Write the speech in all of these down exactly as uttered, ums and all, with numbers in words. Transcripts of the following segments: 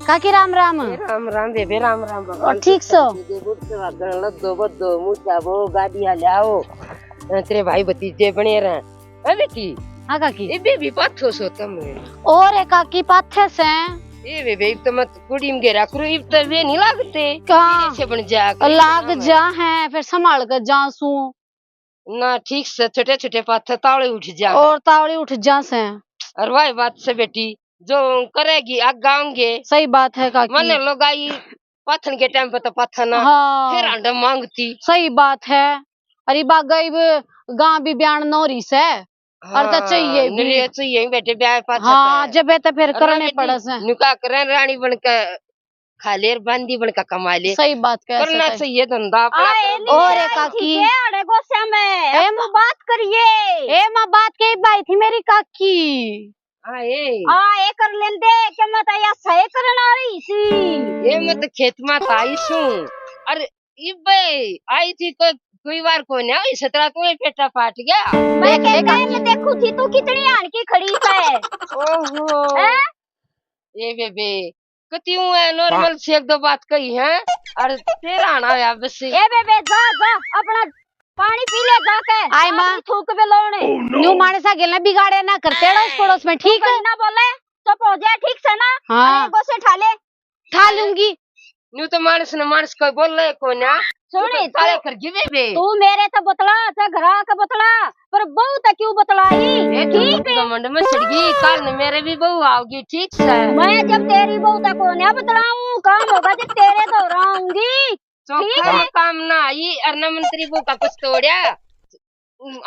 काकी राम राम। ए, राम राम बेबे, राम राम। भगवान और ठीक सो? सुख शांति दे, बुढ़ सुहागण, लद्दो बद्दो, मूछा बो, गाड़िया ल्याओ। अ, तेरे भाई भतीजे बने रहे। ए बेटी। हाँ काकी। ए बेबी, पाथो सो तम। और ए काकी, पाथे से। ए बेबे, इब तो मत कुड़ी में घेरा करो, इब तो वे नहीं लागते। कहाँ? ऐसे बन जा के लाग जा है, फिर संभाल के जा सू। ना, ठीक से, छोटे छोटे पाथर तावले उठ जा। और तावले उठ जा से। और वाही बात से बेटी, जो करेगी आगे आऊंगे। सही बात है काकी। मने लोगाई पाथन के टाइम पे तो पाथर ना, हाँ। फिर आंडा मांगती। सही बात है। अरे बागा इब गां भी ब्याण न हो रही से। और तो हाँ, चाहिए भी। नहीं, चाहिए बेटे, ब्याह पाछा हाँ, तो। जब तो फिर और करने रानी पड़े जी, से। नुका करें रानी बन के खा ले, बांदी बन के कमा ले। सही बात कह करना सके। चाहिए धंधा अपना आए करम। नहीं और आए एक काकी। ठीक है, अड़े गोस्या में, ए अब तो माँ। बात करिए। ए माँ, बात के भाई थी मेरी काकी। आए। आए कर लेंदे, के मैं तो या सही करन आ रही सी। ये मैं तो खेत में था आई सूं। अरे, इबे आई थी कोई, कोई बार को ना, इस तरह तुम्हें पेटा फाट गया। मैं देख, देख। कहते में देखू थी तू कितनी आन की खड़ी है। ओहो। हैं? ए बेबे, कती हूँ है, नॉर्मल से एक दो बात कही है, और तेरा आना होया बस। ए बेबे, जा, जा, अपना पानी पी ले जाके। आए माँ। आदमी थूक बे लोने। न्यू मानसा गेल ना बिगाड़े ना करते अड़ोस पड़ोस में, ठीक है? ना बोले, चुप हो जा, ठीक से ना? हाँ। अरे, गोसे ठा ले। ठा लूंगी। न्यू तो मानस ने मानस कोई बोल रहे को ना। सुन, तू तो साले तू, कर गिवे बे। तू मेरे तो बतला, ते घरा का बतला, पर बहू तो क्यों बतलाई? ए, तू ठीक है। घमंड में चढ़ गई, काल ने मेरे भी बहू आओगी, ठीक से? मैं जब तेरी बहू तक को ना बतलाऊं, काम होगा जब तेरे तो आऊंगी। चौखा ठीक है। में काम ना आई और न मंत्री बहू का कुछ तोड़या।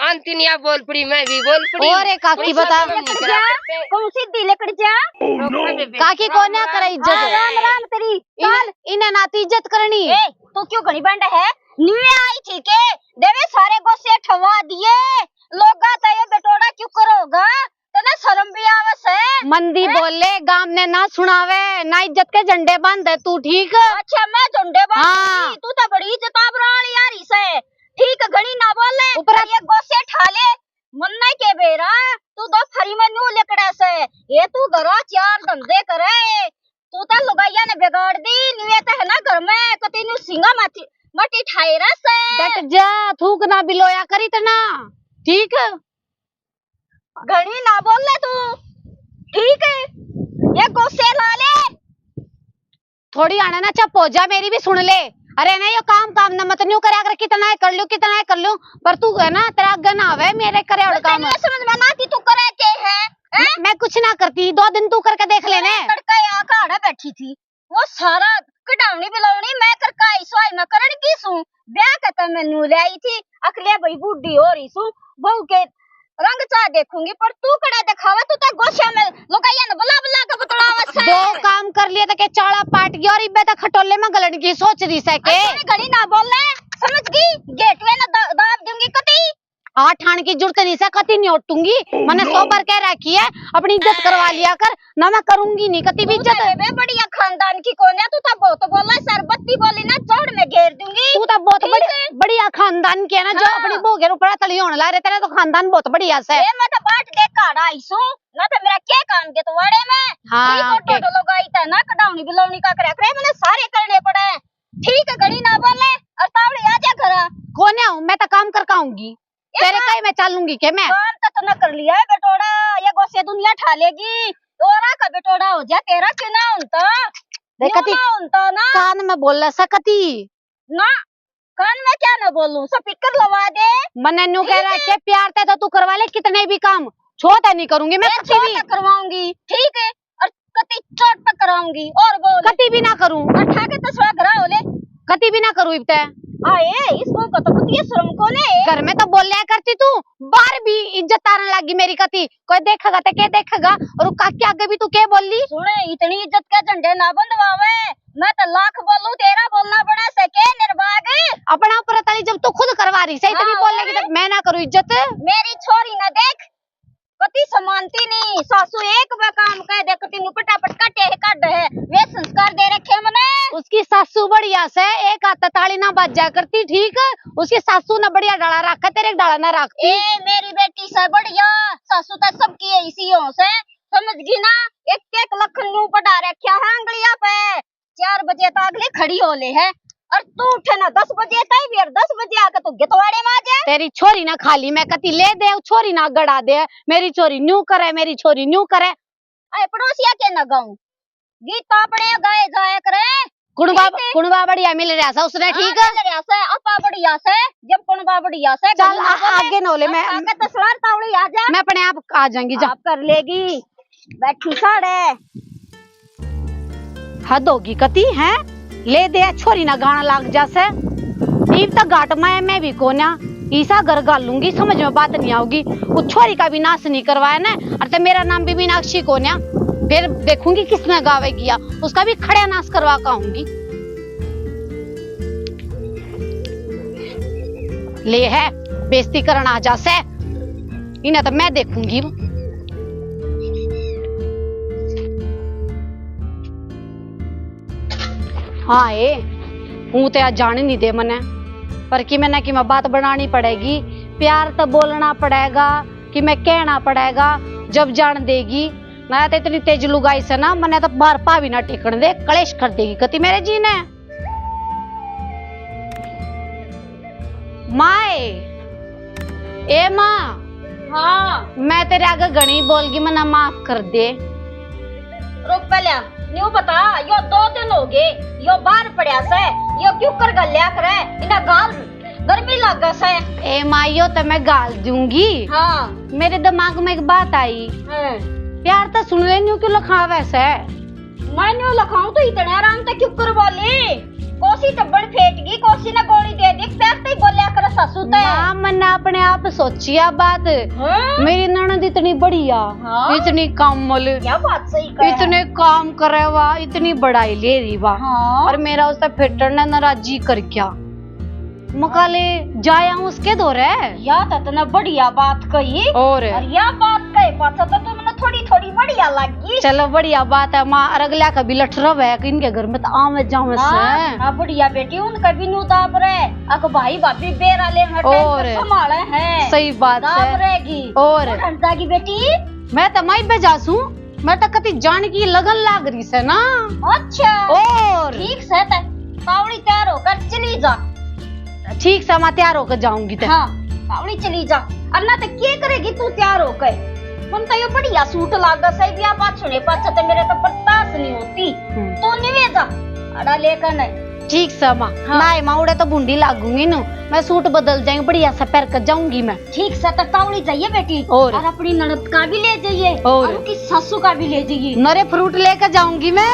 आंटी ने या बोल पड़ी, मैं भी बोल पड़ी। और एक काकी कोई बता। शर्म नहीं करा करते। कौन सीधी लकड़ जा? Oh, no। काकी को ना करे इज्जत। हाँ, राम राम तेरी। इन-, इन्हें ना तो इज्जत करनी। ए, तू क्यों घणी बंड है? न्यूए आई थी के? देवे सारे गोसे ठवा दिए। लोगा तो ये बेटोड़ा क्यों करोगा? तने शर्म भी आवे से? मंदी हैं? बोले, गाम ने ना सुनावे, ना इज्जत के झंडे बांधे तू, ठीक? अच्छा, मैं झंडे बांधूंगी? हाँ। तू तो बड़ी इज्जत आबरा वाली आ रही से। ठीक, घणी ना बोले, ऊपर पर ये गोसे ठा ले, मन्ने के बेरा, तू दो फरी में न्यू लिकड़े से, ये तू घरा चार धंधे करे, तू तो लुगाइया ने बिगाड़ दी, न्यू ये तो है ना घर में, कती न्यू सिंगा माटी, माटी ठाए रह से। डट जा, थूक ना बिलोया कर इतना, ठीक? घणी ना बोल ले तू, ठीक है? ये गोसे ला ले। थोड़ी आने ना चुप हो जा, मेरी भी सुन ले। अरे ना, यो काम काम ना मत न्यू करया कर, कितना ही कर लूं, कितना ही कर लूं, पर तू है ना, तेरा आगे ना आवे मेरे करे और मैं काम। तेरी समझ में ना आती, तू करे के है, हैं? मैं, मैं कुछ ना करती, दो दिन तू करके देख लेने। तड़का या काढ़ा बैठी थी, वो सारा कढ़ावनी बिलावनी मैं करके आई सू, आई मैं करण की सू, ब्याह के तो मैं न्यू ले आई थी, अकले भाई बूढ़ी हो रही सू, बहू के रंग चाह देखूंगी, पर तू कड़ा दिखावा, तू तो गोसिया में लुगाइया ने बुला बुला के बतलावा से। दो काम कर लिए तो के चाला पाट गया और इब्बे तो खटोले में गलन की सोच रही से के। अरे घड़ी ना बोल ले, समझ गई? गेट में ना दा-, दाब दूंगी कती। आठ आने की जरूरत नहीं से, कती नहीं उठूंगी। Oh, मैंने no। सौ बार कह रखी है, अपनी इज्जत करवा लिया कर। ना, मैं करूंगी नहीं कती भी तू इज्जत। तो बेबे बढ़िया खानदान की कोन्या, तू तो बहुत बोला, सरबत्ती बोली ना, जोड़ में घेर दूंगी। तू तो बहुत ठीक बड़ी, है। बढ़िया खानदान की है ना, जो हाँ। अपनी बहू के ऊपर तली होने ला रहे, तेरा तो खानदान बहुत बढ़िया से। ए, मैं तो बाट देख काढ़ा आई सू, ना तो मेरा के काम के तो वाड़े में। हाँ, ठीक है, के- टोटो लोग आई था ना, कढ़ावनी बिलौनी का करे, करे मैंने सारे करने पड़े। ठीक है, घड़ी ना बोले, और तावड़ी आ जा घरा। कोन्या हूँ, मैं तो काम कर आऊंगी। तेरे का ही मैं चालूंगी के मैं? काम तो तूने कर लिया है बेटोड़ा, ये गोसे दुनिया ठा लेगी। तोरा का बेटोड़ा हो जा, तेरा क्यों ना होता? देख क्यों कती ना होता ना? कान में बोल सकती। ना, कान में क्या ना बोलूं, स्पीकर लगा दे। मन्ने न्यू कह रहा है, प्यार ते तो तू करवा ले कितने भी काम, छोटा नहीं करूंगी मैं ए, कती भी। छोटा करवाऊंगी, ठीक है। और कती चोट तक कराऊंगी। और बोल। कती भी ना करूं। और ठाके तो थोड़ा घरा हो ले। कती भी ना करूं इब ते। आए, इसको को तो कुछ ये शर्म को ले। घर में तो बोल लिया करती तू, बाहर भी इज्जत आने लगी मेरी कती। कोई देखेगा तो के देखेगा? और काकी आगे भी तू के बोली? सुने, इतनी इज्जत के झंडे ना बंधवावे। मैं तो लाख बोलूं, तेरा बोलना बड़ा सके निर्भाग। अपना ऊपर तली जब तू खुद करवा रही से, इतनी हाँ, बोलेगी और? तो मैं ना करूं इज्जत। मेरी छोरी ना देख, कती समानती नहीं, सासू एक बार काम कह दे, कती नु पटापट काटे है, काट है, वे संस्कार दे रखे मने। उसकी सासू बढ़िया से, एक हाथ ताली ना बाजा करती, ठीक? उसकी सासू ने बढ़िया डाला रखा, तेरे एक डाला ना रखती। ए, मेरी बेटी से बढ़िया सासू तो सबकी है, इसी हो से। समझ गई ना? एक एक लखन न्यू पढ़ा रखा है आंगलिया पे। चार बजे तक अगले खड़ी हो ले है, और तू उठे ना दस बजे तक भी, और दस बजे आके तू गितवाड़े में आ जाए। तेरी छोरी ना खाली मैं कती ले दे, छोरी ना गड़ा दे, मेरी छोरी न्यू करे, मेरी छोरी न्यू करे। अरे पड़ोसिया के ना गाऊं, गीत तो अपने गाए जाया करे। कुणबा, ठीक है। कुणबा बढ़िया मिल रहा था उसने, हाँ, ठीक है? मिल रहा से, आपा बढ़िया से, जब कुणबा बढ़िया से, चल, गली में आ-, बोले, आगे न हो ले, मैं आगे तो सलार तावड़ी आ जा। मैं अपने आप आ जाऊंगी, जा। आप कर लेगी, बैठी साड़े। हद होगी कती, हैं? ले दे, छोरी ना गाना लाग जा से। ईब तक घाट में मैं भी कोन्या। ईसा घर घालूंगी, समझ में बात नहीं आओगी। उस छोरी का भी नाश नहीं करवाया ना, और ते मेरा नाम भी मीनाक्षी कोन्या। फिर देखूंगी किसने गावे गया, उसका भी खड़ा नाश करवा के आऊंगी। ले है, बेइज्जती करना आ जा से। इन्हें तो मैं देखूंगी। हाँ ए, हूँ तो आज जाने नहीं दे मने, पर कि मैंने कि मैं बात बनानी पड़ेगी, प्यार तो बोलना पड़ेगा, कि मैं कहना पड़ेगा, जब जान देगी। मैं तो इतनी तेज लुगाई से ना, मने तो बाहर पा भी ना टिकन दे, कलेश कर देगी कती मेरे जी ने। माए, ए माँ। हाँ। मैं तेरे आगे घणी बोल गई, मना माफ कर दे। रुक पहले, न्यू बता, यो दो दिन हो गए, यो बाहर पड़ा से, यो क्यों कर गल्या करे, इना गाल गर्मी लागे से। ए माँ, यो तो मैं गाल दूंगी। हाँ। मेरे दिमाग में एक बात आई। हाँ। प्यार तो सुन ले, न्यू क्यों लखावे से? मैं न्यू लखाऊं तो इतने आराम तक क्यों कर बोली? कोसी टब्बड़ फेट गई, कोसी ने गोली दे दी, पैर ते ही बोलिया कर सासू ते। माँ, मन्ने अपने आप सोची आ बात। हाँ? मेरी ननद इतनी बढ़िया, हाँ? इतनी कामल, क्या बात सही कह। इतने काम करे वा, इतनी बड़ाई ले रही वा। हाँ? और मेरा उससे फेटन ने नाराजी कर क्या? मकाले जाया उसके धोरे। या तो तने बढ़िया बात कही। और? और या बात कहे पाछा तो तुमने थोड़ी थोड़ी बढ़िया लगी। चलो बढ़िया बात है माँ, और अगला का भी लठ रवे है कि इनके घर में तो आवे जावे से। हाँ, बढ़िया बेटी, उनका भी न्यू दाब रहे। अक भाई भाभी बेरा ले हटे, और? संभाले हैं। सही बात दाब है। रहेगी। और? हट जागी बेटी। मैं तो माई पे जासूं। मैं तो कती जान की लगन लाग रही से ना। अच्छा। और? ठीक से ते तावड़ी तैयार होकर चली जा। ठीक से, मैं तैयार होकर जाऊंगी ते। हाँ, तावड़ी चली जा। अन्ना ते के करेगी तू तैयार होकर? मन तो यो बढ़िया सूट लागा से, ब्याह पाछने पाछे ते मेरे तो बर्दाश्त नहीं होती। हम्म। तू नहीं जा, अड़ा लेकर नहीं। ठीक से माँ। हाँ। ना माँ, उड़े तो बूंदी लागूंगी ना, मैं सूट बदल जाऊंगी, बढ़िया से पहन कर जाऊंगी मैं। ठीक से, तो तावड़ी जाइए बेटी। और? और अपनी ननद का भी ले जाइए। और? और उनकी सासू का भी ले जाइए। नरे फ्रूट लेकर जाऊंगी मैं।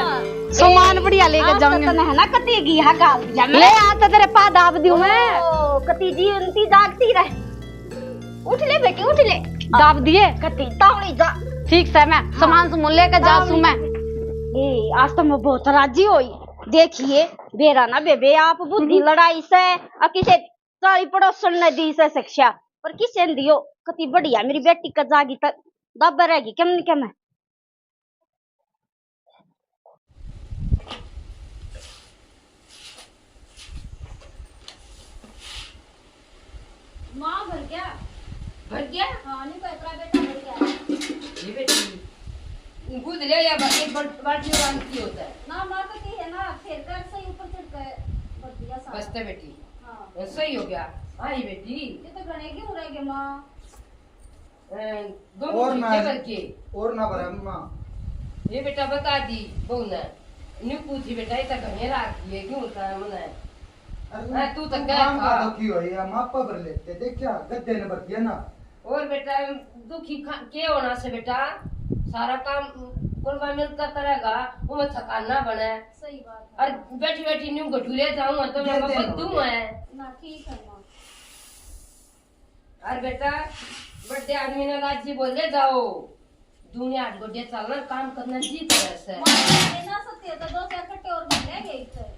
हाँ। सामान ए, बढ़िया लेकर आज तो जाऊंगी। तने है ना कती की हा गाल दिया मैं। ले आ तो तेरे पा दाब दूं मैं। ओ, कती जी उनती जागती रह। उठ ले बेटी, उठ ले। दाब दिए। कती तावड़ी जा। ठीक से मैं हाँ। सामान सुमन लेकर जासूं मैं। ए, आज तो मैं बहुत राजी होई। देखिए, बेरा ना बेबे, आप बुद्धि हम्म। लड़ाई से, और किसे चाली पड़ोसन ने दी से शिक्षा, पर किसे ने दियो, कती बढ़िया मेरी बेटी का जागी तक दाबा रहेगी, कम न कम है। माँ, भर गया? भर गया? हाँ, नहीं, कोई इतना बेटा भर गया। ये बेटी, दूध ले या बा-, एक बाल-, बाल्टी में पानी की होता है। ना, माँ तो की है ना, फिर घर से ही ऊपर चढ़ के भर दिया सारा। बस तो बेटी। हाँ। सही हो गया। हाँ, ये बेटी। ये तो घणे क्यों रह गए, माँ? अ, दोनों और ना, भर के। और ना भरा, माँ। ये बेटा बता दी, बहू ने। न्यू पूछी बेटा, ये तो घणे राख दिए, क्यों होता है मने? अरे हाँ, तू तो तू कह काम का था। दुखी हो या, मापा भर लेते, देख क्या, गद्दे ने भर दिया ना। और बेटा, दुखी खा-, के होना से बेटा? सारा काम कुल में मिलकर करेगा, वो में थकान ना बने। सही बात है। और बैठी बैठी न्यू घटू ले जाऊंगा तो मैं दे दे बद्दू ना। है। ना, ठीक है माँ। अरे बेटा, बड़े आदमी ने राजी बोले जाओ। दुनिया हाथ गोडे चलना, काम करना जी करे से। माँ, ये ना सत्य तो दो चार कट्टे और भर लेंगे इधर।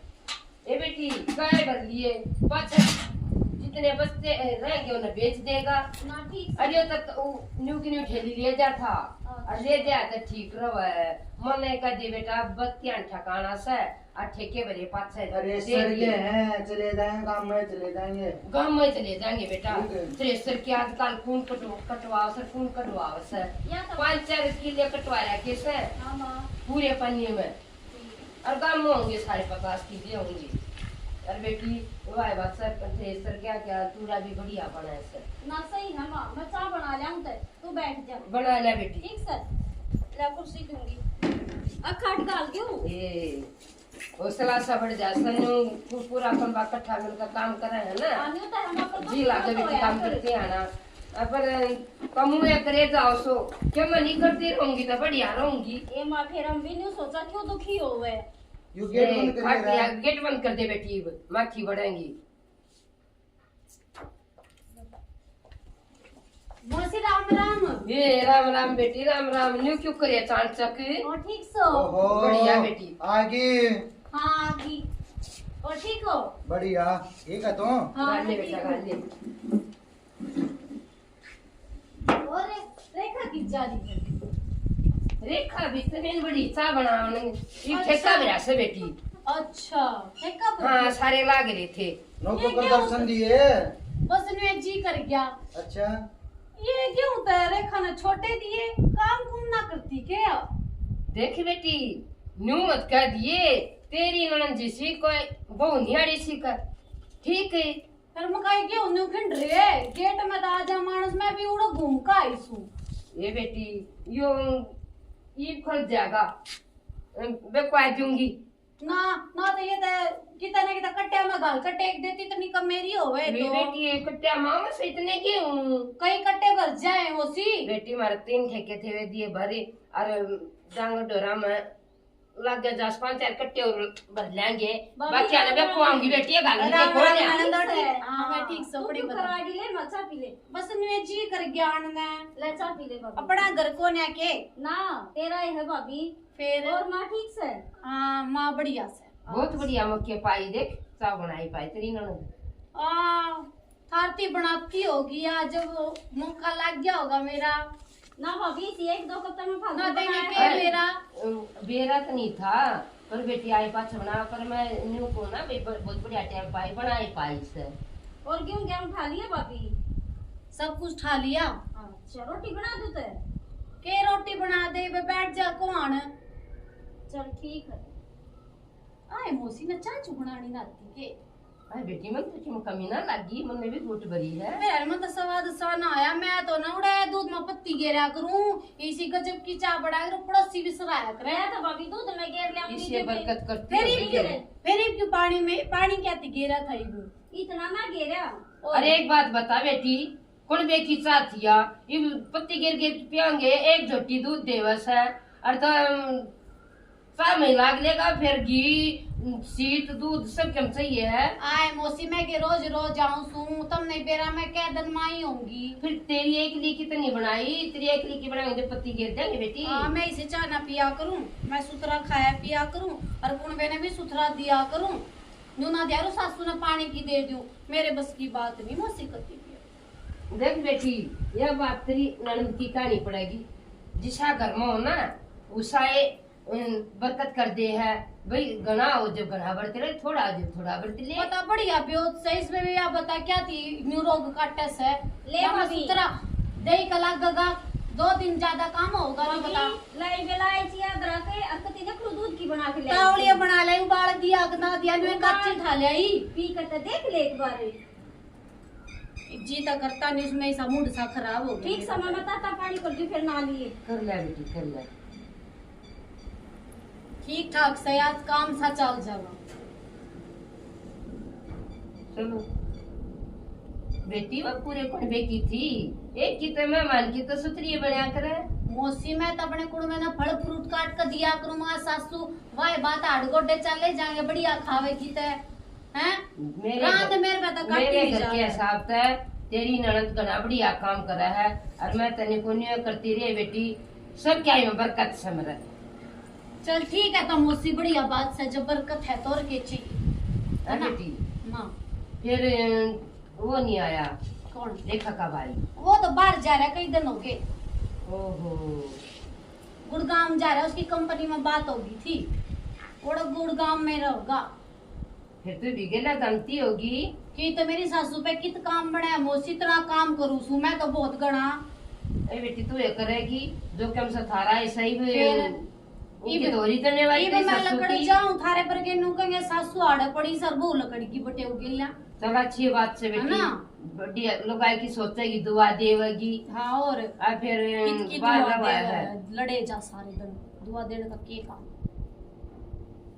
ए बेटी, काय भर लिए? पाछे जितने बचते, ए, रह गए उन्हें बेच देगा। ना, ठीक से। अरे तो, तो न्यू की न्यू ठेली ले जा था। हाँ। और ले जा तो ठीक रहो है। मने कह दे बेटा, बत्तियां ठिकाना से, आ ठेके भरे पाछे अरे दे सर दिए। के हैं, चले जाएंगे, गांव में चले जाएंगे। गांव में चले जाएंगे बेटा। ठीक है। थ्रेसर के आजकल कौन कटवा, कटवाओ सर, कौन कटवाओ सर? या तो पाँच चार किले कटवा रखे सर। हाँ, हाँ। पूरे पन्ने में। ठीक है। और गांव में होंगे साढ़े पचास किले होंगे। और बेटी, वाह वाह सर, थ्रेसर क्या क्या, तूड़ा भी बढ़िया बना है सर। ना सही है माँ, मैं चाय बना लिया हूँ, तू बैठ जा। बना ले बेटी। ठीक सर, ले कुर्सी दूंगी। अखाट डाल दूं? ए, हौसला सा बढ़ जा, सन्नू पू-, पूरा खंबा इकट्ठा मिलकर काम करे है ना। हाँ, न्यू तो हम अपन जी लागे बेटी, काम करते हैं ना। अपन कमू या करे जाओ सो, क्या मैं नहीं करती रहूंगी तो बढ़िया रहूंगी। ए माँ, फिर हम भी नहीं सोचा क्यों दुखी हो गए। यू गेट ए, बंद कर काट दे रहा लिया, है। गेट बंद कर दे बेटी, माखी बढ़ेंगी। मौसी राम राम। ए, राम राम बेटी, राम राम। न्यू क्यों करे अचानक? और ठीक सो? ओहो, बढ़िया बेटी। आ गई। हाँ, आ गई। और ठीक हो? बढ़िया। ठीक है तू? हाँ, गाल ले मैं बेटा, ठीक हूँ। गाल ले। और रेखा की जा रही है? रेखा भी तो नहीं, बड़ी चाय बनाने। ये अच्छा। ठेका मेरा से बेटी। अच्छा, ठेका पर? हाँ, सारे लाग रहे थे। नौकर ये कर क्या दर्शन होता? दिए। बस न्यू जी कर गया। अच्छा। ये क्यों होता है? रेखा ने छोटे दिए, काम कुम ना करती के? देख बेटी, न्यू मत कह दिए, तेरी ननद जी सी कोई बहू न्याड़ी सी कर। ठीक है। पर मकाई के उन्हें खिंड रहे, गेट में तो आ जा मानस, मैं भी उड़ो घूम के आई सू। ये बेटी, यो ईब खुल जाएगा, बे को आ दूंगी। ना, ना तो ये तो कितना ना कितना कट्टिया में घाल के टेक देती, इतनी कम मेरी होवे मेरी तो। बेटी, ये कट्टिया माँ में से इतने की हूँ। कई कट्टे भर जाए हो सी। बेटी, मारे तीन ठेके थे, वे दिए भरे, और डांगर डोरा में लग गया दस पाँच चार कट्टे और भर लेंगे। बाकी आने में कुआऊंगी बेटी, ये घाल के राम कौन राम है? नंदोड़ी। हाँ, मैं ठीक सो, तू बड़ी क्यों बता। करा के ले, मचा पी ले। बस न्यू जी कर गया आन में। ले, चा पी ले भाभी। अपना घर को न्या के? ना, तेरा ही है भाभी। फिर? और माँ ठीक से? हाँ, माँ बढ़िया से। बहुत बढ़िया मौके पाई, देख, चा बनाई पाई तेरी ननद। आ, थारती बनाती होगी आज, वो मौका लग गया होगा मेरा। ना भाभी, इसी एक दो कप तो मैं फालतू ना देने बनाया के था। मेरा। अ, बेरा तो नहीं था, पर बेटी आई पाछे बना, पर मैं न्यू को ना भाई, ब-, बहुत बढ़िया टाइम पाई, बनाई पाई से। और गेहूं, गेहूं ठा लिया भाभी? सब कुछ ठा लिया। अच्छा, रोटी बना दूं ते? के रोटी बना दे, बे बैठ जा, कौन? चल ठीक है। आए मौसी ने चाह चू बनानी ना आती के? अरे बेटी, मन तो क्यों कमी ना लगी, मन ने भी घुट भरी है। अरे मन तो स्वाद सा ना आया, मैं तो ना उड़े दूध में पत्ती गेरा करूं, इसी गजब की चाय बना करूं, पड़ोसी भी सराया करे। मैं तो भाभी दूध में गेर लिया, इसे बरकत करती फिर है। फिर क्यों पानी में, पानी क्या थी गेरा था ही वो? इतना ना गेरा। और अरे एक बात बता बेटी, कुणबे की चाह थिया, ये पत्ती गिर गिर पियांगे, एक झोटी दूध देवे से, और तो, अम, चाह में लाग लेगा, फिर घी, सीत, दूध सब कम चाहिए है। आए मौसी, मैं के रोज रोज आऊं सूं, तमने बेरा मैं कै दिन माई होंगी। फिर तेरी एकली की तो नहीं बनाई, तेरी एकली की बनाएंगे तो पत्ती गिर जाएंगे बेटी। हाँ, मैं इसे चाह ना पिया करूं, मैं सुथरा खाया पिया करूं, और कुणबे ने भी सुथरा दिया करूं। न्यू ना दिया रो सासू ने पानी की दे दूं, मेरे बस की बात नहीं मौसी कती भी। देख बेटी, यह बात तेरी ननद की कहनी पड़ेगी। जिसा घर में हो ना, उसाए, अम, बरकत कर दे है। भाई, घना हो जो घना बरत ले, थोड़ा हो जो थोड़ा बरत ले। पता बढ़िया ब्योत से, इसमें भी आप बता क्या थी, न्यू रोग काटे से। ले क्या मैं भाभी। सुतरा दही का लागेगा, दो दिन ज्यादा काम होगा, नहीं भाभी, बता। लाई बेलाई चिया अदरक है, अकती ने खुद दूध की बना के ले आई तावड़िया थी। बना ले, उबाल दिया, अगना दिया, न्यू उबाल काची ठा ले आई। पी कर तो देख ले एक बार। जी तो करता नहीं, उसमें ऐसा मूड सा खराब हो गया ठीक मेरा। समय में ताता पानी कर दी, फिर ना लिए। कर ले बेटी, कर ले। ठीक ठाक से आज काम सा चल जावा। चलो बेटी, वो पूरे कुणबे की थी, एक की तो मेहमान की तो सुथरी बनया करे। मौसी, मैं तो अपने कुणबे ने फल फ्रूट काट के दिया करूँ, माँ सासू, वाह बात हाड़ गोडे चले जाएंगे, बढ़िया खावे की ते। हैं? मेरे रात घर, मेरे पे तो काटी मेरे नहीं घर के जाता। हिसाब से तेरी ननद घना बढ़िया काम करे है, और मैं तने को न्यू करती रही बेटी, सब क्या में बरकत समर। चल ठीक है, तो मौसी बढ़िया बात से, जब बरकत है तो और के चाहिए, है है ना? बेटी। माँ। फिर वो नहीं आया। कौन? रेखा का भाई। वो तो बाहर जा रहा है, कई दिन हो गए। ओहो। गुड़गांव जा रहा है, उसकी कंपनी में बात होगी थी। वो गुड़गांव में रहोगा। फिर तू भी गेला जानती होगी। कि तो मेरी सासू पे कित काम बना है, मौसी, इतना काम करूँ सू मैं तो बहुत घना। ए बेटी, तू ये करेगी जो कम से थारा ऐसा ही भी फिर उनकी इब-, धोरी तने वाली इब तेरी मैं सासू लकड़ की। जाऊं, थारे पर के नू कहेंगे, "सासू आड़े पड़ी सर, वो लकड़ की बटेऊ गेला।" चल, अच्छी बात से है बेटी। ना? बढ़िया, लुगाई की सोचेगी, दुआ देवेगी। हाँ, और आ फिर कित की बार दुआ रवा देवे, है। लड़े जा सारे दिन, दुआ देने का के काम?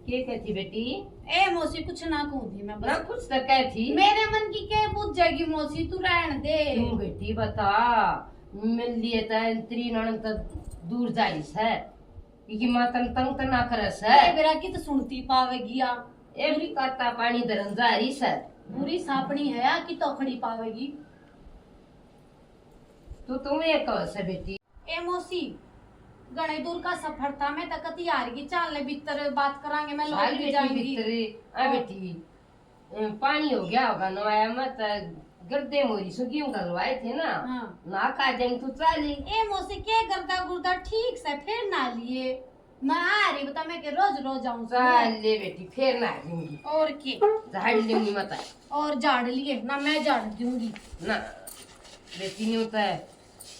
के कहती बेटी? ए मौसी, कुछ ना कहूं थी मैं, बस ना, कुछ तो कहती। मेरे मन की के बुझ जाएगी मौसी, तू रहन दे। क्यों बेटी, बता, मिल लिए तो तेरी ननद तो दूर जा रही है। इकी माँ तन तंग तो ना करे से। ए बेरा की तो सुनती पावेगी आ। ए भी काता पानी धरन जा रही से। बुरी सापनी है आ की तो खड़ी पावेगी। तू तुम ये कह से बेटी। ए मौसी, घणे दूर का सफर था, मैं तो कती हार गई। चाल ले भीतर बात करांगे, मैं लौट चाल भी बेटी जाऊंगी। भीतर। आ हाँ। बेटी, अ, पानी हो गया होगा नवाया में, तो गर्दे मोरी सु गेहूं घलवाए थे ना, हाँ। ना का जाएंगे, तू चाल ले। ए मौसी, के गर्दा गुर्दा ठीक से, फिर ना लिए। मैं आ रही बता, मैं के रोज रोज आऊं सु। चाल ले बेटी, फिर ना दूंगी। और के? झाड़ लूंगी मत। और झाड़ लिए ना, मैं झाड़ दूंगी। ना बेटी, न्यू तो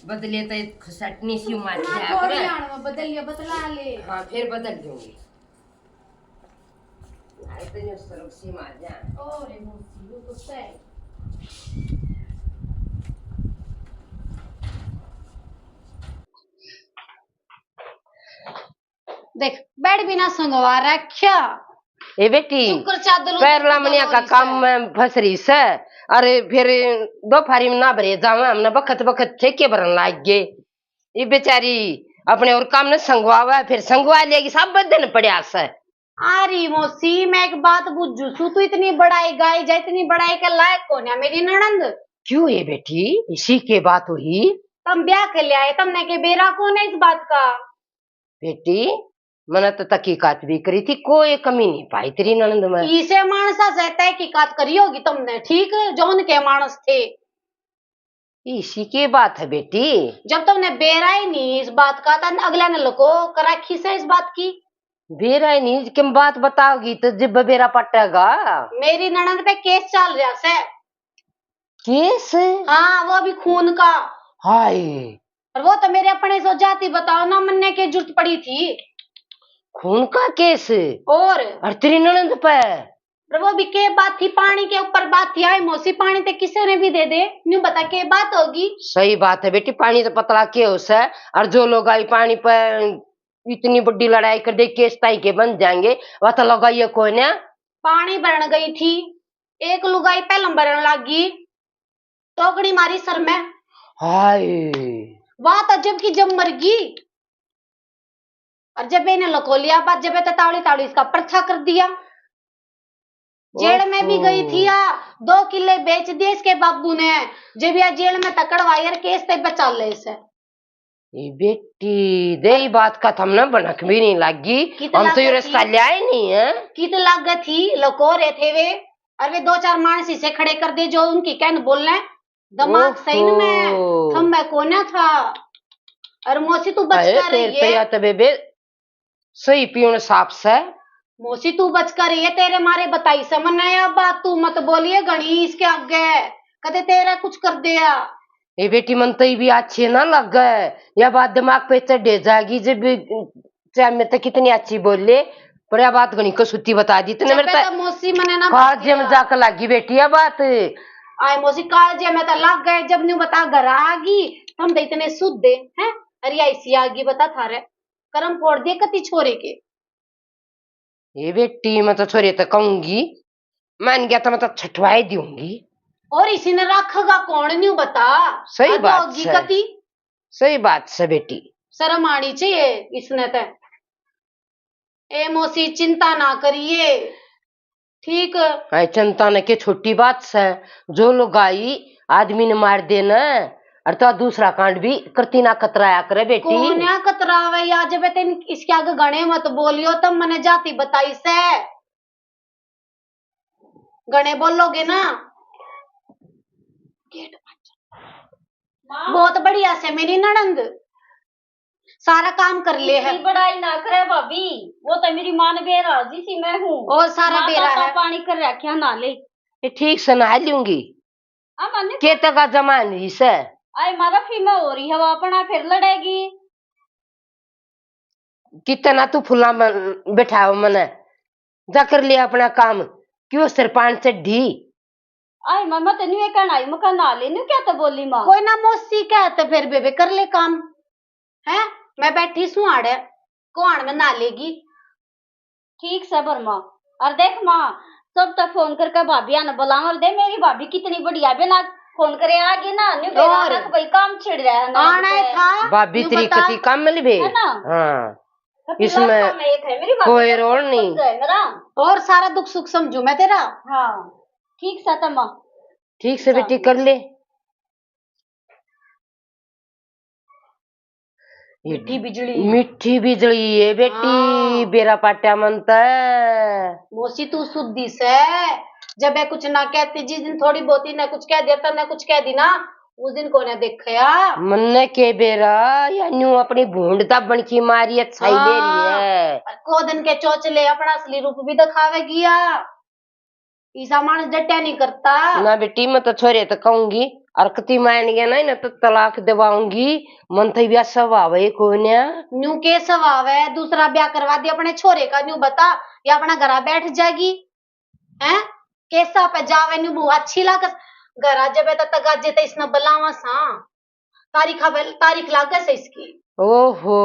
बदले तो खसटनी सी मार हाँ, दिया थोड़ी करे। आण में बदल लिया, बदला ले। हाँ, फिर बदल दूंगी। आई तो न्यू सरक सी मार जा। ओ रे मौसी, वो तो सही। देख, बेड भी ना संगवा रख्या। ए बेटी, शुक्र चादर पैर लामनिया का काम में फंस रही से। अरे फिर दोपहरी में ना भरे जावे, हमने बखत बखत ठेके भरन लाग गए। ये बेचारी अपने और काम ने संगवावे, फिर संगवा लेगी, सब दिन पड़ा से। अरे मौसी, मैं एक बात बुझू सू, तू इतनी बड़ाई गाई जा, इतनी बड़ाई के लायक कोन्या मेरी ननंद। क्यों है बेटी, इसी के बात हुई? तम ब्याह के ले आए, तमने के बेरा कोन्या इस बात का? बेटी, मैंने तो तकीकात भी करी थी, कोई कमी नहीं पाई तेरी ननंद में। इसे मानसा से तहकीकात करी होगी तुमने, ठीक, जो उनके मानस थे। इसी की बात है बेटी। जब तुमने बेरा ही नहीं इस बात का, तो अगले ने लुको कर रखी से इस बात की। बेरा ही नहीं, किम बात बताओगी तो जब बेरा पटेगा। मेरी ननंद पे केस चल रहा से। केस? हाँ, वो भी खून का। हाय। और वो तो मेरे अपने सो जाती, बताओ ना, मन्ने के जरूरत पड़ी थी। खून का केस? और? और तेरी ननंद पे? और वो भी के बात थी, पानी के ऊपर बात थी। आई मौसी, पानी ते किसी ने भी दे दे, न्यू बता के बात होगी। सही बात है बेटी, पानी तो पतला के हो से, और जो लोग आई पानी पे इतनी बड़ी लड़ाई कर दे, केस ताई के बन जाएंगे, वह तो लगाइए कोई ना। पानी भरन गई थी, एक लुगाई पहलम भरन लाग गई, टोकड़ी मारी सर में। हाय। वह तो जब की जब मर गई। और जब इन्हें लको लिया, बाद जब तो तावड़ी तावड़ी इसका पर्चा कर दिया। जेल में भी गई थी ओहो। या दो किले बेच दिए इसके बाबू ने। जब या जेल में तकड़वाई और केस ते बचा ले इसे। ये बेटी, दे ही बात का थमने भनक भी नहीं लागी। कित हम तो ये लागे रास्ता थी? लिया ही नहीं है। कित लागे थी, लको रहे थे वे। और वे दो चार मानस इसे खड़े कर दे जो उनकी कहन बोलने। दिमाग सही न में ओहो। थम मैं कोन्या था। और मौसी तू बच अरे कर तेरे रही पे है। या तो बेबे सही पीण साफ से। मौसी तू बच कर रही है, तेरे मारे बताई से मन्ने या बात, तू मत बोलिए घणी इसके आगे, कदे तेरा कुछ कर दिया। ए बेटी, मन तो भी अच्छे ना लगे, या बात दिमाग पे चढ़े जाएगी जब चाहे मैं तो कितनी अच्छी बोल ले, पर यह बात घणी कसूती बता दी तूने जब मेरे पे तो। तो मौसी मने ना कालजे में जाकर लागी बेटी यह बात। आए मौसी, कालजे में तो लाग गए, जब न्यू बता घर आ गई, हम तो इतने शुद्ध हैं, हैं? अरे ऐसी आ गई बता थारे, करम फोड़ दिए कति छोरे के। ये बेटी, मैं तो छोरे तो कहूंगी, मान गया तो मैं तो छठवाई दूंगी। और इसी ने रखेगा कौन, न्यू बता। सही हद बात होगी से। कति। सही बात से बेटी। शर्म आनी चाहिए इसने ते। ए मौसी, चिंता ना करिए, ठीक? हाय, चिंता ने के छोटी बात से, जो लुगाई आदमी ने मार दे ना, और तो दूसरा कांड भी करती ना कतराया करे बेटी। कोन्या कतरावे या, जब तेन इसके आगे घणे मत बोलियो, तब मने जाती बताई से। घणे बोलोगे ना। गेट बंद। बहुत बढ़िया से मेरी ननंद। सारा काम कर ले है। इतनी बड़ाई ना करे भाभी, वो तो मेरी माँ ने बेरा जी सी मैं हूँ। और सारा माँ बेरा तो है। पानी कर रखा ना ले। ये ठीक से नहा लूंगी। आ मन्ने के तक का जमा नहीं से। आई मारा फी में हो रही है, वो अपना फिर लड़ेगी। कितना तू फुला में बैठाओ मने, जा कर ले अपना काम। क्यों सिर पान चढ़ी? आई माँ, मैं तो न्यू कहना आई, मैं कहा ना ले, न्यू क्या तो बोली माँ। कोई ना मौसी कहते फिर बेबे कर ले काम। हैं, मैं बैठी सूं आड़े, कौन में ना लेगी। ठीक से बर माँ। और देख माँ, सब तो फोन करके भाभी ने बुलाओ और दे, मेरी भाभी कितनी बढ़िया, बिना फोन करे आ गई ना, न्यू बेरा और ना तो भाई काम छिड़ रहा है ना आना ही था। भाभी न्यू तेरी बता। कति काम मिली बे। है ना? हाँ। कति इसमें लाखों में एक है मेरी भाभी कोई का रोल नहीं। सब है मेरा। और सारा दुख सुख समझू मैं तेरा। हाँ, ठीक से तो माँ। ठीक से बेटी कर ले। मीठी बिजली। मीठी बिजली है बेटी, हाँ। बेरा पाट्या मन तै। मौसी तू सुधी सै, जब ये कुछ ना कहती, जिस दिन थोड़ी बहुत ही ना कुछ कह दिया, तन्ने कुछ कह दी ना, उस दिन कोने देखया। मन्ने के बेरा, या न्यू अपनी भूंड दाबण की मारी अच्छाई ले रही हाँ। है। और को दिन के चोचले अपना असली रूप भी दिखावेगी या। ईसा मानस डट्या नहीं करता। ना बेटी, मैं तो छोरे तो कहूंगी, और कती मान गया ना, इन्हें तो तलाक दिवाऊंगी। मन तो या स्वभाव है कोन्या। न्यू के स्वभाव है, दूसरा ब्याह करवा दे अपने छोरे का, न्यू बता, या अपना घरा बैठ जाएगी, हैं? कैसा पे जावे, न्यू मुँह अच्छी लागे घरा, जब तो तगाजे तो इसने बुलावा सा। तारीख आवे, तारीख लागे से इसकी। ओहो।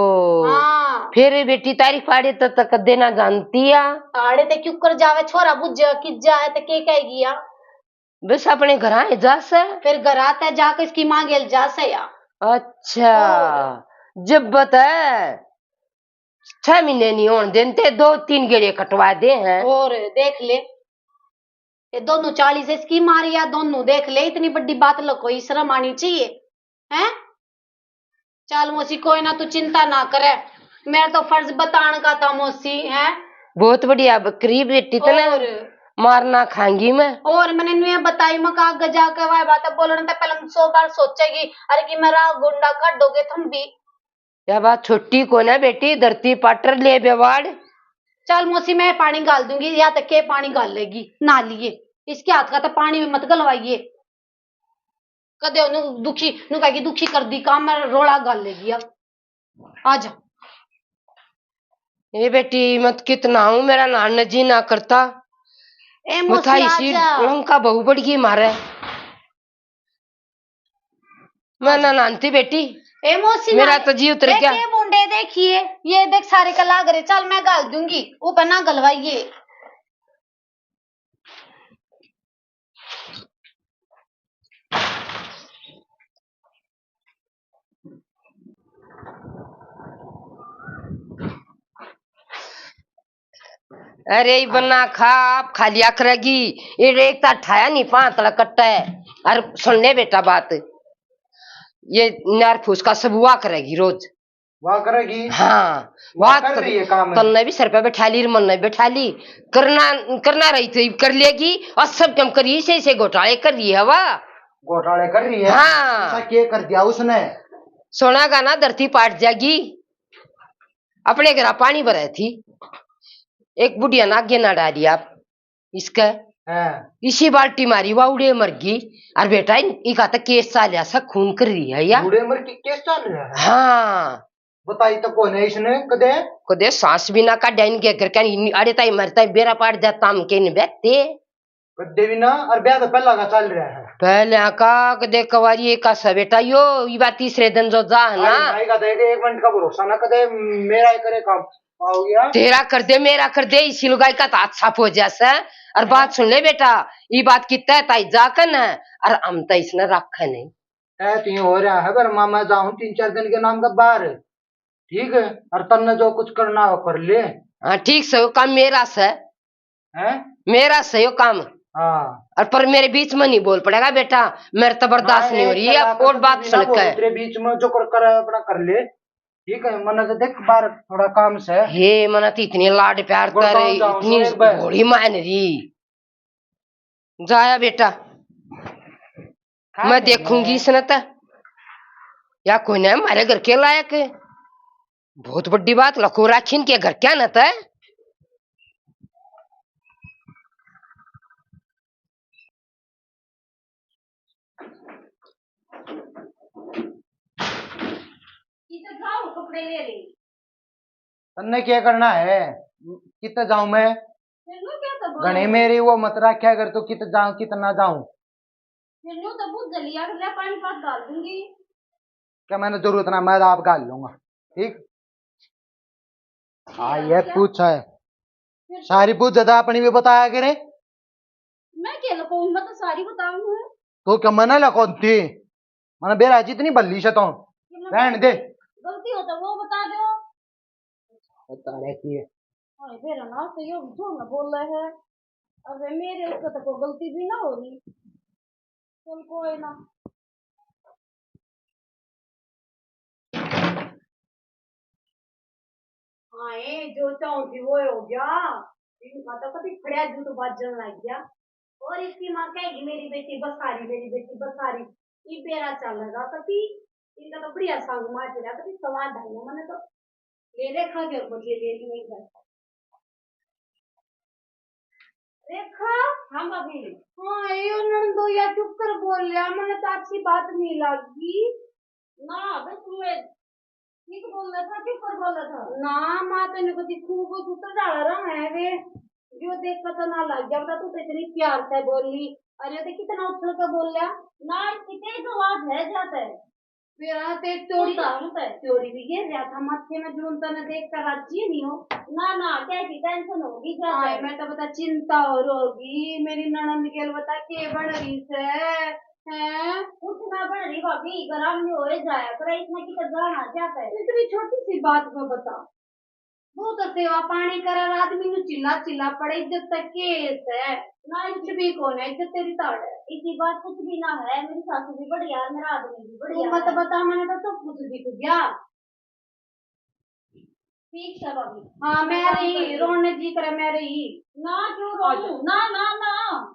हाँ। फिर बेटी तारीख पाड़े तो तक देना जानती है। आड़े ते क्यों कर जावे, छोरा बुझ किज्जा है तो के कहेगी या? बस अपने घरा ही जा से। फिर घरा ते जाके इसकी माँ गेल जा से या। अच्छा। और? जब बता छह महीने नहीं होने देते, दो तीन गेड़े कटवा दे हैं। और देख ले, ये दोनों चालीस इसकी मारी या दोनों, देख ले, इतनी बड़ी बात लो, कोई शर्म आनी चाहिए, हैं? चल मौसी, कोई ना, तू चिंता ना करे, मेरा तो फर्ज बताने का था मौसी, हैं? बहुत बढ़िया, अब करीब बेटी तने और? मारना खाएंगी मैं। और मैंने न्यू बताई, मैं कहा, आगे जाके वह बात बोलने तो पहले सौ बार सोचेगी, अरे कि मेरा गुंडा काटोगे तुम भी। या बात छोटी कोने बेटी, धरती पाटर ले बेवाड़। चल मौसी, मैं पानी घाल दूंगी, या तो के पानी घाल लेगी, ना लिए, इसके हाथ का तो पानी में मत गलवाइए। कदे नु दुखी, नु कहेगी दुखी कर दी काम, मैं रोला घाल लेगी। अब आ जा। ए बेटी, मत कितना हूँ, मेरा नान जी ना करता। ए मौसी, मथा आ इसी जा। लंका बहू बढ़ गई मारे। मैं ना नानती बेटी। ए मौसी, मेरा ना तो जी उतर देख, गया। ये मुंडे देखिए, ये देख सारे का लाग रहे। चल मैं घाल दूंगी, ऊपर ना घलवाइए। अरे ई बना खा, आप खा लिया करेगी। ये एक ता ठाया नहीं पांतला कट्टा है। और सुन ले बेटा बात, ये नार फूस का सब हुआ करेगी रोज। वाह करेगी। हाँ, वाह वाह कर त-, रही है काम। तन्ने भी सर पे बैठा ली, मन्ने बैठा ली। करना, करना रही थी, कर लेगी। और सब काम करी से, से घोटाले कर रही है वाह। घोटाले कर रही है? हाँ। ऐसा के कर दिया उसने? सुनागा ना, धरती पाट जाएगी। अपने घरा पानी भरे थी, एक बुढ़िया ने आगे ना डाली आप इसके। हाँ। इसी बाल्टी मारी, वा उड़े मर गई। और बेटा, इन-, इका तो केस चाल रहा सा, खून कर रही है या। उड़े मर की केस चाल रहा है? हाँ। बताई तो कोने इसने कदे? कदे सांस भी ना काढ़ा इनके घर का, इन-, अरे ताई मरता बेरा पाड़ जाता हम के नहीं बैठते। कदे भी ना, और ब्याह तो पहला का चल रहा है। पहले का कदे कवारी एक का सा बेटा यो, ई बात तीसरे दिन जो जा है ना। अरे भाई का देख, एक मिनट का भरोसा ना, कदे मेरा ही करे काम। आओ यार। तेरा कर दे, मेरा कर दे, इसी लुगाई का तो हाथ साफ हो जा से। और बात सुन ले बेटा, ई बात की तय ताई जा कन है, और हम तो इसने रखे नहीं। तय तो हो रहा है, पर मामा जाऊं तीन चार दिन के नाम का बाहर। ठीक है, और तन्ने जो कुछ करना हो कर ले। हाँ, ठीक से, वो काम मेरा से। हैं? मेरा से यो काम। हाँ। और पर मेरे बीच में नहीं बोल पड़ेगा बेटा, मेरे तो बर्दाश्त नहीं हो रही है। और बात सुन के तेरे बीच में जो कर, कर अपना कर ले, ठीक है? मने तो देख बाहर थोड़ा काम से। हे, मने तो इतनी लाड प्यार गुड़गांव करे, जाऊं इतनी तो एक बार। घोड़ी मान रही। जाया बेटा, खा मैं ले। देखूंगी इसने तो। या कोई ना हमारे घर के लायक। बहुत बड़ी बात लको राखी इनके घर क्या न तै। किधर जाओ कपड़े ले ले। तन्ने क्या करना है? कितना जाऊं मैं? चलो क्या तो बोलो। घणे मेरी वो मत रखा कर तू, कित जाऊं कित ना जाऊं। फिर न्यू तो बुझ लिया, अगले पानी पात डाल दूंगी। क्या मैंने जरूरत ना, मैं तो आप घाल लूंगा। ठीक। हाँ, ये पूछा है। फिर सारी पूछ ज्यादा अपनी भी बताया करे। मैं क्या लुकाऊं, मैं तो सारी बताऊं हूँ। तो क्या मैंने लुकाती? मैंने बेरा जितनी भली से तो कि मैं रहन दे। गलती हो तो वो बता दो। बता रही है। हाय, बेरा ना तो यो भी झूठ ना बोल रहे है। अरे, मेरे उससे तो कोई गलती भी ना हो रही। चल, कोई ना। हाय, जो चाहूं थी वो हो गया। इनका तो कभी खड़ा जू तो बाजन लग गया। और इसकी माँ कहेगी, "मेरी बेटी बसारी, मेरी बेटी बसारी।" ये बेरा चलेगा कभी। इनका तो बढ़िया संग मार रहा, कभी सवाद आई ना, मैंने तो ले रेखा के ऊपर ये ले लिया एक बार। रेखा। हाँ भाभी। हाँ, ये नंदो या चुप कर बोल लिया, मैंने तो अच्छी बात नहीं लगी। ना, बस तुम्हें ठीक बोल रहा था, क्यों कर बोल रहा था? ना माँ, तैने कदी खूब उतर डाला रहा है वे, जो देख पता ना लग गया। बता, तू तो इतनी प्यार से बोली, अरे तो कितना उछल के बोल लिया। ना, इसकी तेज आवाज है ज्यादा। फिर हाँ, तेरी चोरी, चोरी भी गिर रहा था माथे में, जून तने देख कर राजी नहीं हो। ना ना, क्या की टेंशन होगी ज्यादा? हाय, मैं तो बता चिंता हो रहोगी मेरी ननद के, बता के बन रही से। हैं? कुछ ना बन रही भाभी, गरम नहीं हो जाया पर इसमें किधर जाना क्या है? इतनी छोटी सी बात को बता, वो तो सेवा पानी करे, आदमी नु चिल्ला चिल्ला पड़े, इज्जत तक के है? ना, कुछ भी कौन है, इज्जत तेरी ताड़ है। इसी बात कुछ भी ना है, मेरी सासू भी बढ़िया, मेरा आदमी भी तू बढ़िया मत है। बता, मैंने तो सब कुछ दिख गया। ठीक है भाभी। हाँ, मैं मैं काम रही, करूंगी। रोने जी करे, मैं रही। ना, क्यों रोऊं? ना, ना, ना।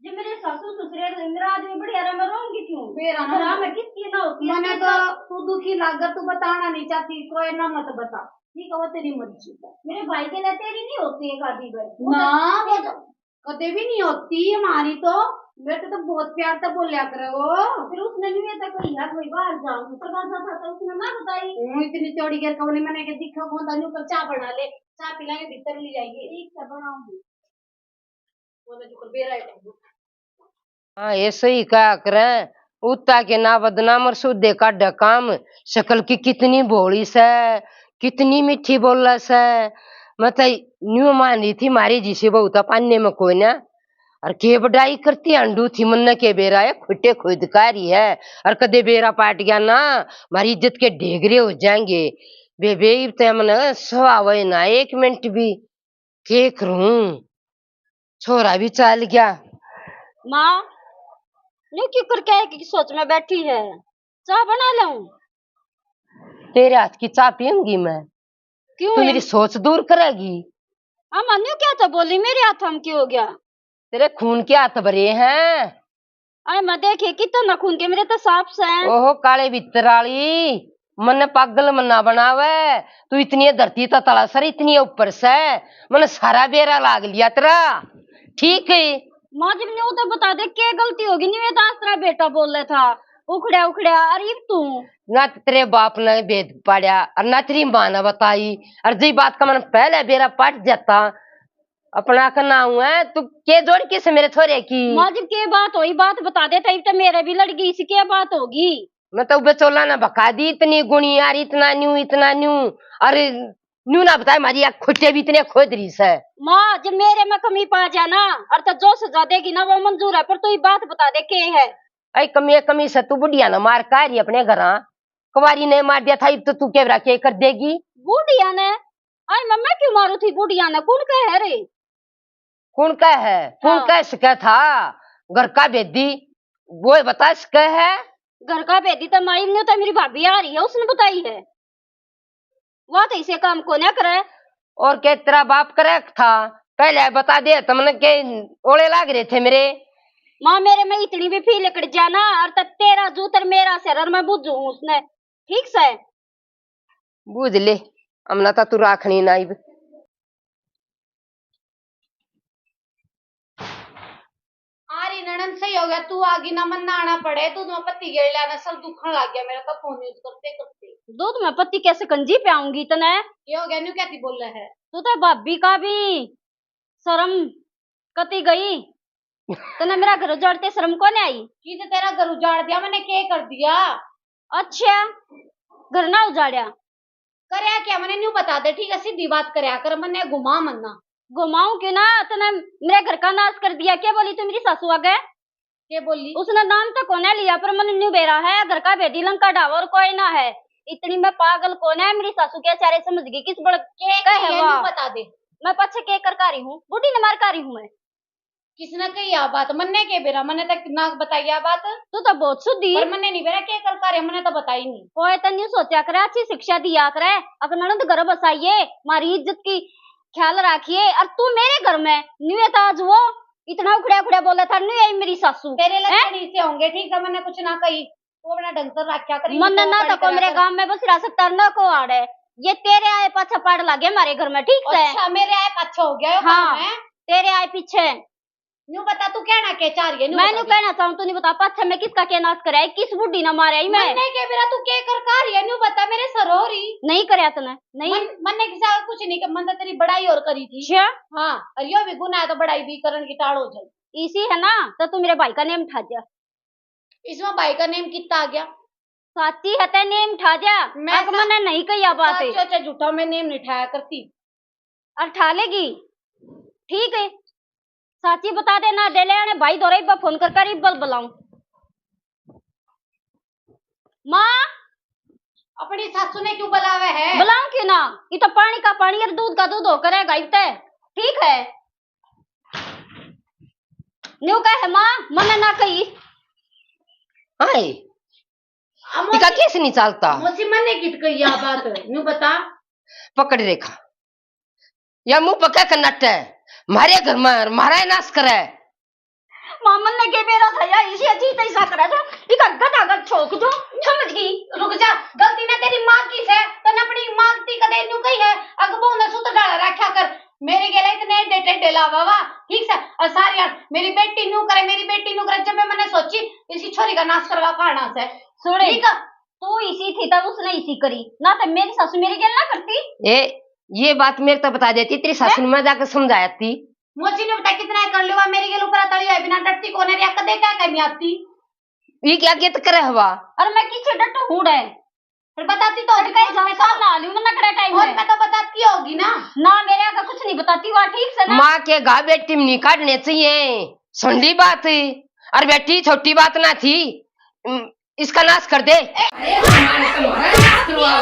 जे मेरे सासू ससुरे, मेरा आदमी बढ़िया रहा, मैं रोऊंगी क्यों? फिर है ना? घर में किसकी ना होती है, मैंने तो तो तू दुखी लाग, तू बताना नहीं चाहती, कोई ना मत बता। ठीक है, वो तेरी मर्जी है। मेरे भाई के लिए तेरी नहीं होती एक आधी बार। वो ना, तो वो तो कदे भी नहीं होती हमारी तो। बेटे तो बहुत प्यार से बोलिया करे वो। फिर उसने नहीं ये तो कोई ना कोई बाहर जाऊं, दरवाजा था तो उसने ना बताई। हूँ, इतनी चौड़ी गिर कौन मैंने के दिखा कौन था, न्यू कर चाय बना ले, चाय पिलाएंगे, भीतर ले जाइए। ठीक है, बनाऊंगी। हाँ, ऐसे ही कहा करे, उत्ता के ना बदनाम और सूदे का डकाम। शकल की कितनी भोली सै, कितनी मीठी बोले सै। मतलब, न्यू मान रही थी, मारी जिसी बहू तो पाने में कोई ना। और के बड़ाई करती अंडू थी, मन्ने के बेरा है, खुटे खुद का रही है। और कदे बेरा पाट गया ना, मारी इज्जत के ढेगरे हो जाएंगे। बेबे, इब ते मन सवावे ना एक मिनट भी। के करूं? छोरा भी चल गया। माँ, न्यू क्यों करके आए की सोच में बैठी है? चाय बना लाऊं? तेरे हाथ की चाय पीऊंगी मैं। क्यों तू है? मेरी सोच दूर करेगी। अम्मा, न्यू क्या तो बोली, मेरे हाथ में क्यों हो गया? तेरे खून के हाथ भरे हैं। अरे मैं देखे कितना ना खून के, मेरे तो सांप से हैं। ओहो काले भीतर आली, मन्ने पागल मन्ना बनावे। तू इतनी धरती तो तला सर, इतनी ऊपर से, मन्ने सारा बेरा लाग लिया तेरा। ठीक है। माँ, जब न्यू तो बता दे, क्या गलती होगी? न्यू ये तो आसरा बेटा बोल रहा था, उखड़ा उखड़ा। अरे इब तू ना तो तेरे बाप ने भेद पाड़ा और ना तेरी माँ ने बताई, और जी बात का मन पहले बेरा पाट जाता। अपना का नाम है, तू के जोड़ किस मेरे छोरे की? माँ, जब के बात होई, बात बता दे, तब तो मेरे भी लड़ गई, इसी क्या बात होगी? मैं तो बेचोला ना बका दी, इतनी गुणी यार, इतना न्यू, इतना न्यू। अरे न्यू ना बताए, मारी या खुटे भी इतने खोद रही से। माँ, जब मेरे में कमी पा जाना और तो जो सजा देगी ना, वो मंजूर है, पर तू ये बात बता दे, के है? आई कमी, कमी से तू बुढ़िया ना मार का रही अपने घरा, कुंवारी ने मार दिया था, इब तो तू के बेरा के कर देगी? बुढ़िया ने? आई मैं, मैं क्यों मारू थी बुढ़िया ने? कौन कह है रे? कौन कह है? कौन हाँ। कह सके था? घर का भेदी, वो बता सके है? घर का भेदी तो माई ने तो मेरी भाभी आ रही है, उसने बताई है। वह तो इसे काम को ना करे। और के तेरा बाप करे था, पहले बता दे, तुमने के ओले लाग रहे थे मेरे। माँ, मेरे में इतनी भी फील कट जाना, और तो तेरा जूतर मेरा सिर और मैं बुझू हूँ उसने। ठीक से? बूझ ले, हमने तो तू राखनी ना इब। आरी नणन, सही हो गया, तू आगी ना, मन ना आना पड़े। दूध में पत्ती गेर लिया ना, सब दुखण लग गया मेरा तो फोन यूज करते करते। दूध में पत्ती कैसे कंजी पे आऊंगी तने? ये हो गया, न्यू कहती बोले है। तू तो भाभी का भी शर्म कती गई। तने मेरा घर उजाड़ते शर्म कोनी आई? की तो तेरा घर उजाड़ दिया मैंने, के कर दिया? अच्छा, घर ना उजाड़या, करया क्या मैंने, न्यू बता दे, ठीक है, सीधी बात करया कर, मन्ने घुमा मन्ना। घुमाऊं क्यों ना? तने मेरे घर का नाश कर दिया। क्या बोली तू मेरी सासू आगे? के बोली? उसने नाम तो कोने लिया, पर मन न्यू बेरा है, घर का भेदी लंका ढावा और कोई ना है। इतनी मैं पागल कोने है, मेरी सासू क्या चारे समझ गई, किस बड़ के कहे कही है, वा? न्यू बता दे। मैं पाछे के कर रही हूँ, बूढ़ी ने मार रही हूँ मैं। किसने कही आ बात? मन्ने के बेरा, मन्ने तक ना बताई आ बात। तू तो बहुत सुधी। पर मन्ने नहीं बेरा के कर रहे, मन्ने तो बताई नहीं। ओए तो न्यू सोचा करे, अच्छी शिक्षा दिया करे, अक ननद घर बसाइए, मारी इज्जत की ख्याल रखिए, और तू मेरे घर में न्यू ये तो आज वो इतना उखड़ा उखड़ा बोला था, न्यू यही मेरी सासू। तेरे हैं? लक्षण इसे होंगे, ठीक है, मन्ने कुछ ना कही। तू अपना ढंग से रखा कर, मन्ने ना तो को मेरे गांव में बस रियासत तरना को आड़े, ये तेरे आए पाछे पड़ लगे हमारे घर में, ठीक से? अच्छा, मेरे आए पाछे हो गया यो हाँ, काम है? तेरे आए पीछे। न्यू बता, तू कहना के चाह रही है? न्यू मैं बता न्यू दे। कहना चाहूँ, तू नहीं बता, पाछे मैं किसका के नाश कराया, किस बूढ़ी ना मारा ही मैं? मन्ने के बेरा तू के कर का रही है? न्यू बता, मेरे सर हो रही। नहीं करया तने, नहीं। मन, मन्ने किसा कुछ नहीं कर, मन तो तेरी बड़ाई और करी थी। अच्छा। हाँ, और यो भी गुनाह है तो बड़ाई भी करण की टाल हो जाए। इसी है ना, तो तू मेरे भाई का नेम ठा जा। इसमें भाई का नेम कितना आ गया? साची है ते नेम ठा जा। मैं अक सा-, मन्ने नहीं कही आ बात। साचो चे झूठा मैं नेम नहीं ठाया करती। और ठा लेगी, ठीक है, साची बता दे ना, दे ले आने भाई दोरे इब्बा फोन कर कर इब्बल बुलाऊं। माँ, अपनी सासू ने क्यों बुलावे है? बुलाऊं क्यों ना, ये तो पानी का पानी और दूध का दूध होकर है गाइब ते, ठीक है। न्यू कहे माँ, मन्ने ना कही। हाय, आ, मौसी, इका केस नहीं चलता। मौसी, मन्ने कित कही या बात? न्यू बता। पकड़ रेखा, या मुंह पका कर नट है, म्हारे घर में और म्हारा ही नाश करे। माँ, मन्ने के बेरा था या इसी अच्छी तैसा करे तो इका गदा गद छोक दो, समझ गई? रुक जा, गलती ना तेरी माँ की से, तने अपनी माँ की कदे न्यू कही है, अग बहू ने सुत डाल रखा कर। मेरे गेला इतने एडे टेढ़े लावा वा, ठीक से, और सारी आन, मेरी बेटी न्यू करे, मेरी बेटी न्यू करे। जब मैं मन्ने सोची, इसी छोरी का नाश करवा काना से। सुन, ठीक है? तू इसी थी तब उसने इसी करी, ना तो मेरी सासू मेरी गेल ना करती। ए, ये बात मेरे तो बता देती, तेरी सासू ने मैं जाकर समझाया थी। मोची ने बता कितना कर लेवा, मेरी गेल ऊपर तली है, बिना डरती कोने रिया, कदे क्या करनी आती? ये क्या कित करे हवा? और मैं किसे डटू हूँ डे? फिर बताती तो और होती, कहीं मैं जाऊँ तो ना लियो ना, नखरा टाइम और है। मैं तो बताती होगी ना। ना, मेरे आगे कुछ नहीं बताती, वहाँ ठीक से ना। माँ के गा बेटी में नहीं काटने चाहिए, सुन ली बात। और बेटी छोटी बात ना थी, उम, इसका नाश कर दे। अरे, हमारे तुम्हारा नाश करवा।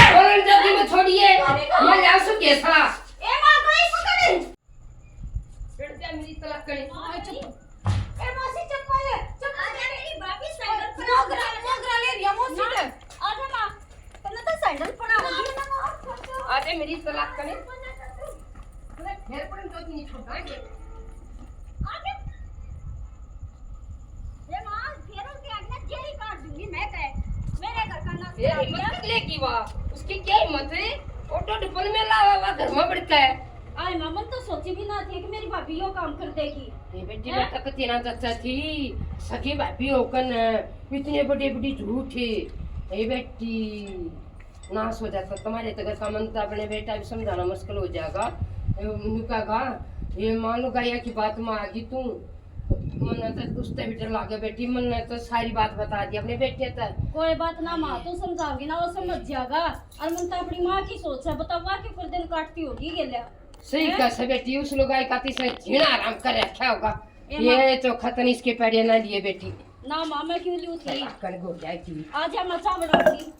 बोलन जल्दी में छोड़िए, मैं जाऊँ सु कैसा। ए माँ, कोई पकड़। बैठ जा मेरी तलाक करे। ए मौसी, चप्पल, चप्पल। आजा मेरी भाभी, सैंडल पहना। मोगरा, मोगरा ले रही है मौसी के। आजा माँ, तन्ने तो सैंडल पहना होगी। आजा मेरी तलाक करे। फिर पर तो नहीं छोड़ना है। आजा। ए माँ, फिर उसके आगे जेरी काट दूंगी मैं ते। मेरे घर का नाश करा दिया। हिम्मत कर लेगी वाह, उसकी क्या हिम्मत है? ऑटो डिपल में लावा वा घर में बढ़ता है। आए माँ, मन तो सोची भी ना थी कि मेरी भाभी यो काम कर देगी। ए बेटी, मैं तो कती ना चाचा थी, सगी भाभी होकर न इतने बड़े बड़ी झूठ है। ए बेटी, नाश हो जाता तुम्हारे तो घर का। मन तो अपने बेटा भी समझाना मुश्किल हो जाएगा। ए, नुका गा, ये मान लो गाया की बात में आ गई तू। मन्ने तो उससे भी डर लागे बेटी, मन्ने तो सारी बात बता दी अपने बेटे ते। कोई बात ना माँ, तू समझाओगी ना, वो समझ जाएगा। और मन तो अपनी माँ की सोच है, बतावा क्यों कर दिन काटती होगी गेल्या। सही हैं? कह से बेटी, उस लुगाई का तीसरे जीना हराम कर रखा होगा। ए माँ। ये चोखा तन इसके पैड़े ना लिए बेटी। ना माँ, मैं क्यों लूँ थी? कल हो जाएगी। आज हम अच्छा बनाऊंगी।